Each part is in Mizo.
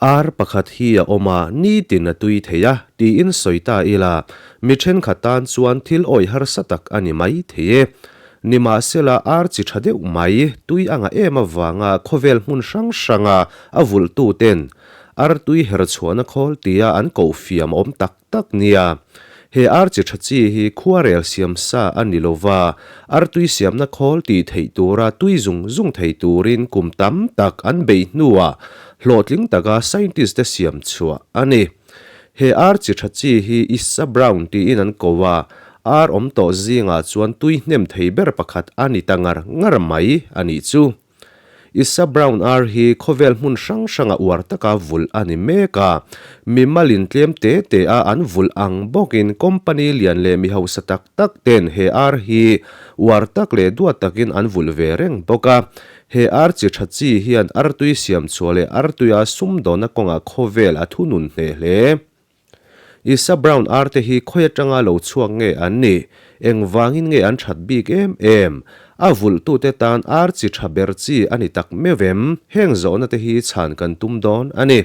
Ar pakhat hi a awm a, nitin a tui thei a, tiin sawi ta ila, mi thenkhat tan chuan thil awih harsa tak a ni mai thei e. Nimahsela, ar chi tha deuh mai, tui anga em avanga khawvel hmun hrang hranga a vulhtuten ar tui herchhuahna khawl tia an koh fiam awm tak tak nia. He ar chi tha chi hi khuarel siam sa a ni lova, ar tui siamna khawl tih theih tura tui zung zung thei turin kum tam tak an beih hnuah hlawhtling taka scientist te siam chhuah a ni. He ar chi tha chi hi Issa Brown tiin an ko a, ar awm tawh zingah chuan tui hnem thei ber pakhat a ni ta ngar ngar mai a nih chu. Issa Brown ar hi khawvel hmun hrang hranga uar taka vulh a ni mek a, mimalin tlem te te a an vulh ang bawkin company lian leh mi hausa tak tak ten he ar hi uar tak leh duat takin an vulh ve reng bawk a. He ar chi tha chi hian artui siam chhuah leh artuia sumdawnna kawngah khawvel a thunun hneh hle. Issa Brown ar te hi khawi atanga lo chhuak nge an nih? Engvangin nge an that bik em em? A vulhtute tan ar chi tha ber chi a ni tak meuh em? Heng zawhna te hi chhan kan tum dawn a ni.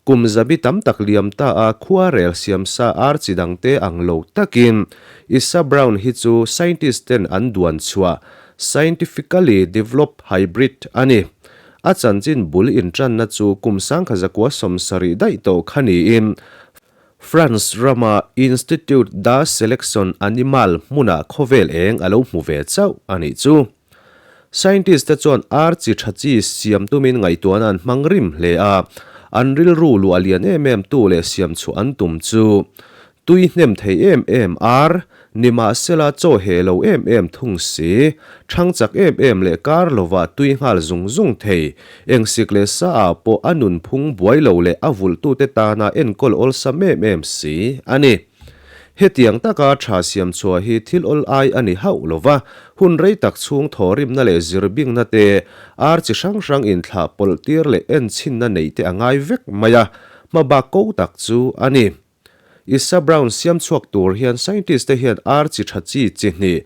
Kum zabi tam tak liam ta a khua rel siam sa ar chi dangte ang lo takin Issa Brown hi chu scientist ten an duan chhuah, scientifically developed hybrid, a ni. A chanchin bul inṭanna chu kum sangkha zakua 70 daih tawh kha niin France rama Institut de Selection Animale hmunah khawvel eng a lo hmu ve chauh a nih chu. Scientist te chuan ar chi tha chi siam tumin ngaihtuahna an hmang rim hle a, an rilru luah lian em em tu leh siam chhuah an tum chu Tui hnem thei em em ar, nimahsela chaw heh lo em em thung si, thang chak em em leh kar lovah tui nghal zung zung thei, engsik leh sa ah pawh a nunphung buai lo leh a vulhtute tana enkawl awlsam em em si a ni. Hetiang taka tha siam chhuah hi thil awl ai a ni hauh lova, hun rei tak chhung thawhrimna leh zirbingna te, ar chi hrang hrang inthlah pawlh tir leh enchhinna neih te a ngai vek mai a, hmabak ko tak chu a ni. Issa Brown siam chhuak tur hian scientist te hian ar chi tha chi chi hnih,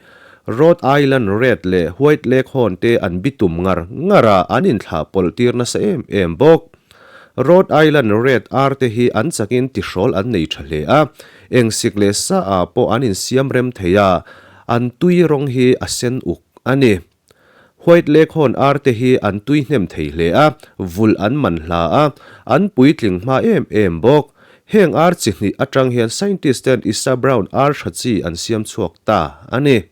Rhode Island Red leh White Leghorn te an bitum ngar ngar a, an inthlah pawlh tir nasa em em bawk. Rhode Island Red ar te hi an chakin tihrawl an nei tha hle a, engsik leh sa ah pawh an insiam rem thei a, an tui rawng hi a sen uk a ni. White Leghorn ar te hi an tui hnem thei hle a, vulh an man hla a, an puitling hma em em bawk. Heng ar chi hnih atang hian scientist ten Issa Brown ar tha chi an siam chhuak ta a ni.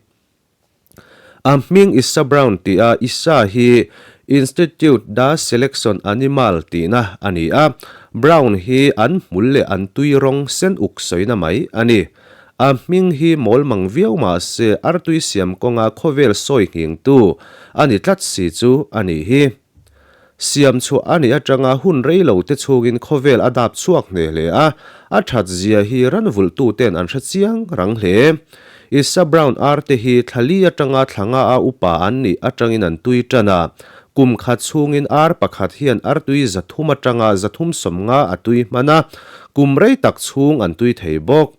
A hming Issa Brown tih a Issa hi Institute da Selection Animal tihna a ni a, Brown hi an hmul leh an tui rawng sen uk sawina mai a ni. A hming hi mawl mang viau mah se artui siam kawnga khawvel sawi nghingtu a ni tlat si chu a nih hi. Siam chhuah a nih atanga hun rei lo te chhungin khawvel a dap chhuak hle hle a, a that zia hi ran vulhtuten an hre chiang rang hle. Issa Brown ar te hi thla li atanga thla nga a upa an nih atangin an tui tan a, kum khat chhungin ar pakhat hian artui 300 atanga 350 a tui hman a, kum rei tak chhung an tui thei bawk.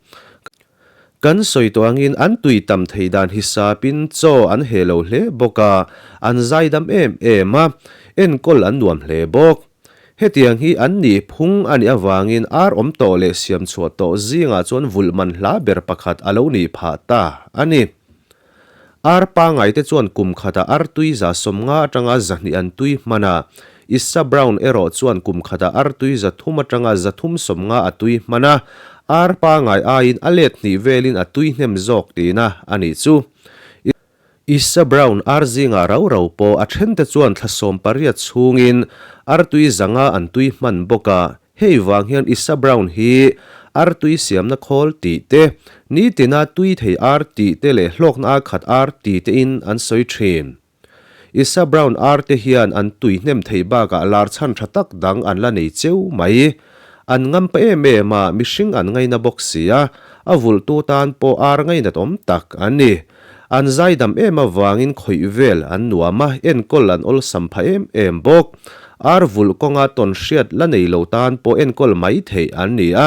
Kan sawi tawh angin an tui tam thei dan hisapin chaw an heh lo hle bawk a, an zaidam em em a, enkawl an nuam hle bawk. Hetiang hi an nih phung a nih avangin ar awm tawh leh siam chhuah tawh zingah chuan vulh man hla ber pakhat a lo nih phah ta a ni. Ar pangai te chuan kum khatah ar tui 50 atanga 200 an tui hman a, Issa Brown erawh chuan kum khatah ar tui 300 atanga 350 a tui hman a, ar pangai aiin a let hnih velin a tui hnem zawk tihna a nih chu. Issa Brown ar zingah rau rau pawh a thente chuan thla 18 chhungin ar tui 500 an tui hman bawk a, Hei vang hian Issa Brown hi artui siamna khawl tih te, nitina tui thei ar tih te leh hlawkna a khat ar ti tein an sawi thin. Issa Brown ar te hian an tui hnem thei bakah lar chhan tha tak dang an la nei cheu mai. An ngam pa em em a, mihring an ngaina bawk si a, a vulhtu tan pawh ar ngainat awm tak an ni. An zaidam em avangin khawih vel an nuam a, enkawl an awlsam pha em em bawk. Ar vulh kawnga tawn hriat la nei lo tan pawh enkawl mai theih an ni a,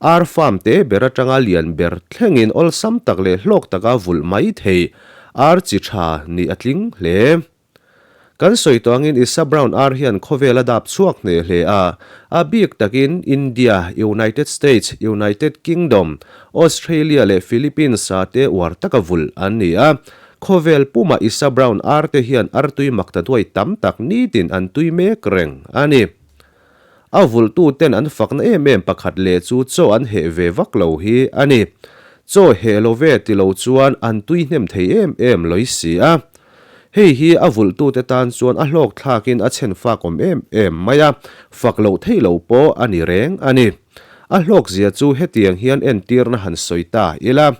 ar farm te ber atanga lian ber thlengin awlsam tak leh hlawk taka vulh mai theih ar chi tha nih a tling hle. Kan sawi tawh angin Isa Brown ar hian khawvel a dap chhuak hneh hle a, a bik takin India, United States, United Kingdom, Australia leh Philippines ah te uar taka vulh an ni a. Khawvel puma Isa Brown ar te hian artui makta duai tam tak nitin an tui mek reng a ni. A vulhtu ten an fakna em em pakhat leh chu chaw an heh ve vak lo hi a ni. Chaw heh lo ve ti lo chuan an tui hnem thei em em lawih si a. Hei hi a vulhtute tan chuan a hlawk thlakin a chhen fak awm em em mai a, fak loh theih loh pawh a ni reng a ni. A hlawk zia chu hetiang hian entirna han sawi ta ila.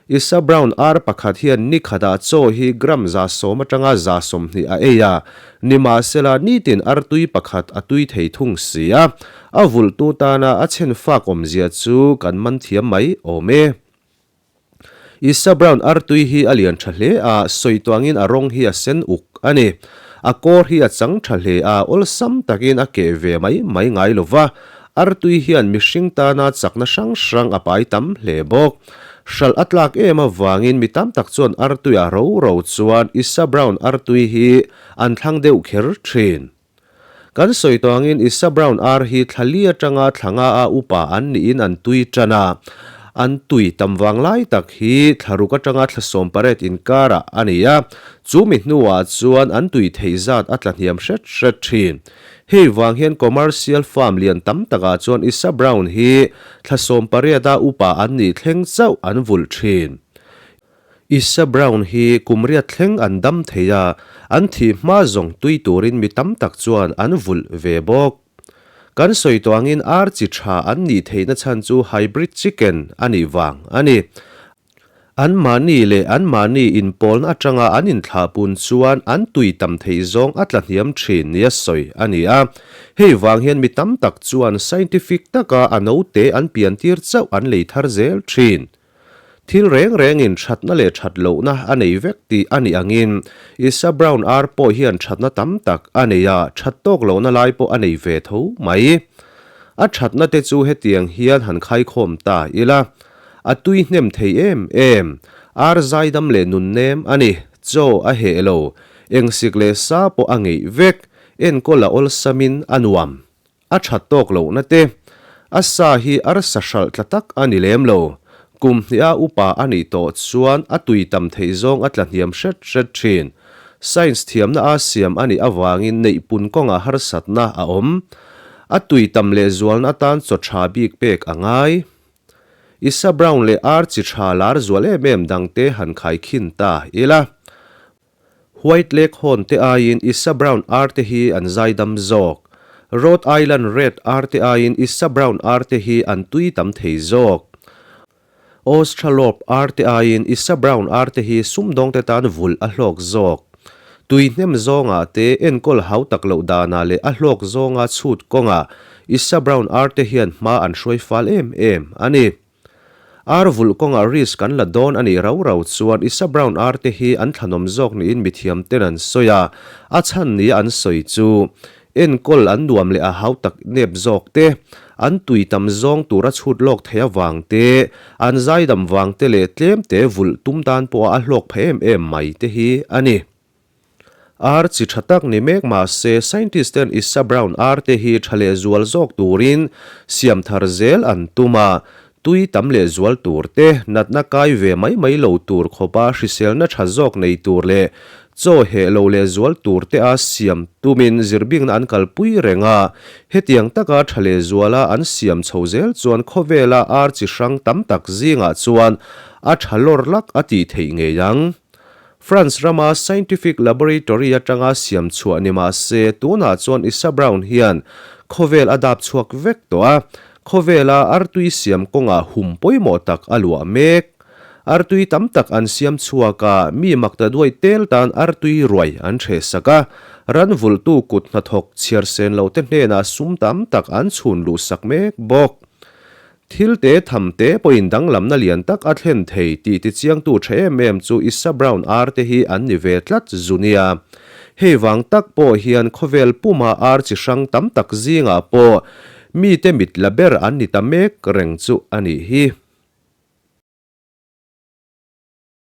Isa Brown ar pakhat hian ni khatah chaw hi gram 110 atanga 120 a ei a, nimahsela nitin artui pakhat a tui thei thung si a, a vulhtu tana a chhen fak awmzia chu kan man thiam mai awm e. Isa Brown artui hi a lian tha hle a, sawi tuangin a rawng hi a sen uk a ni. A kawr hi a chang tha hle a, awlsam takin a keh ve mai mai ngai lo va, Artui hian mihring tana chakna hrang hrang a pai tam hle bawk. Hralh a tlak em avangin mi tam tak chuan artuia ro ro chuan Isa Brown artui hi an thlang deuh kher thin. Kan sawi tawh angin Isa Brown ar hi thla li atanga thla nga a upa an niin an tui tan a, an tui tam vang lai tak hi thla ruk atanga thla 18 inkarah a ni a, chu mi hnuah chuan an tui theih zat a tla hniam hret hret thin. Hei vang hian commercial farm lian tam takah chuan Isa Brown hi thla 18 a upa an nih thleng chauh an vulh thin. Isa Brown hi kum riat thleng an dam thei a, an thih hma zawng tui turin mi tam tak chuan an vulh ve bawk. Kan sawi tawh angin ar chi tha an nih theihna chhan chu hybrid chicken a nih vang a ni. Anmahni leh anmahni inpawlna atanga an inthlahpun chuan an tui tam theih zawng a tla hniam thin nia sawi a ni a. Hei vang hian mi tam tak chuan scientific taka a note an piantir chauh an lei thar zel thin. Thil reng rengin thatna leh that lohna a nei vek tih a nih angin Isa Brown ar pawh hian thatna tam tak a nei a, that tawk lohna lai pawh a nei ve tho mai. A thatna te chu hetiang hian han khaikhawm ta ila. A tui hnem thei em em. Ar zaidam leh nun nem a ni. Chaw a heh lo. Engsik leh sa pawh a ngeih vek. Enkawl a awlsamin a nuam. A that tawk lohna te. A sa hi arsa hralh tla tak a ni lem lo. Kum hniha upa a nih tawh chuan a tui tam theih zawng a tla hniam hret hret thin. Science thiamna a siam a nih avangin neihpun kawngah harsatna a awm. A tui tam lehzualna atan chaw tha bik pek a ngai. Isa Brown leh ar chi tha lar zual em em dangte han khai khin ta ila. White Leghorn te aiin Isa Brown ar te hi an zaidam zawk. Rhode Island Red ar te aiin Isa Brown ar te hi an tui tam thei zawk. Australorp ar te aiin Isa Brown ar te hi sumdawngte tan vulh a hlawk zawk. Tui hnem zawngah te enkawl hau tak loh danah leh a hlawk zawnga chhut kawngah Isa Brown ar te hian hma an hruai fal em em a ni. Ar vulh kawngah risk an la dawn a nih rau rau chuan Isa Brown ar te hi an thlanawm zawk niin mithiam ten an sawi a, a chhan nia an sawi chu enkawl an nuam leh a hau tak nep zawk te, an tui tam zawng tura chhut lawk theih avang te, an zaidam vang te leh tlem te vulh tum tan pawha a hlawk pha em em mai te hi a ni. Ar chi tha tak ni mek mah se scientist ten Isa Brown ar te hi tha leh zual zawk turin siam thar zel an tum a, tui tam leh zual tur te, natna kai ve mai mai lo tur khawpa hriselna tha zawk nei tur leh chaw heh lo leh zual tur te a siam tumin zirbingna an kalpui reng a, hetiang taka tha leh zuala an siam chho zel chuan khawvela ar chi hrang tam tak zingah chuan a tha lawr lak a tih theih ngei ang. France rama scientific laboratory atanga siam chhuah ni mah se, tunah chuan Isa Brown hian khawvel a dap chhuak vek tawh a, khawvela artui siam kawngah hum pawimawh tak a luah mek. Artui tam tak an siam chhuak a, mi makta duai tel tan artui ruai an hreh sak a, ran vulhtu kut hnathawk chhiar sen lo te hnenah sum tam tak an chhun luh sak mek bawk. Thil te tham te pawhin danglamna lian tak a thlen thei tih tichiangtu tha em em chu Isa Brown ar te hi an ni ve tlat zu nia. Hei vang tak pawh hian khawvel puma ar chi hrang tam tak zingah pawh mite mit la ber an ni ta mek reng chu a nih hi.